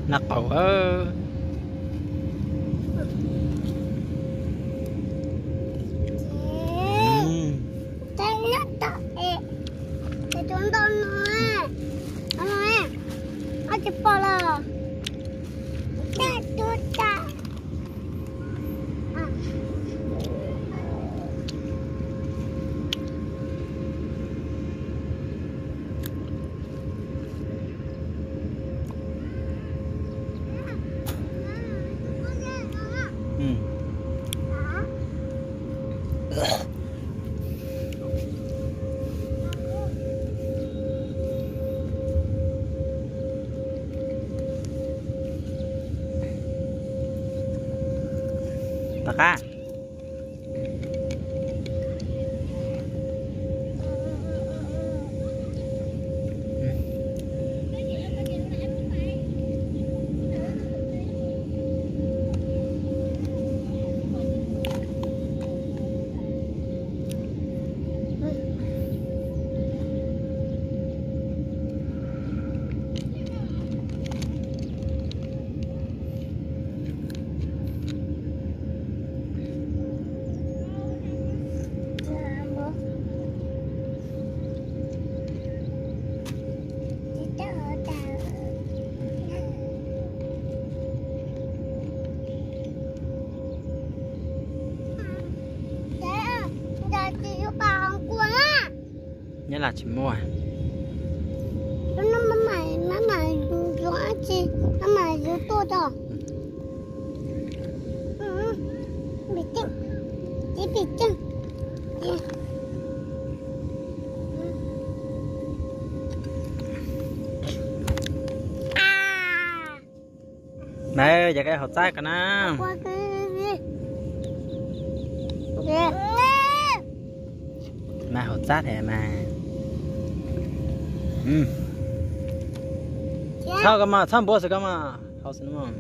Nab qaum. Tom qab. Nyob Los tsis muaj. Maj mam yuav tuaj tso. Pim ceeb. Mas yog koj haus txab ko na. Mas haus txab thiab mas. Txhob ko mas, txhob npuav xwb ko mas, haus xwb no mas.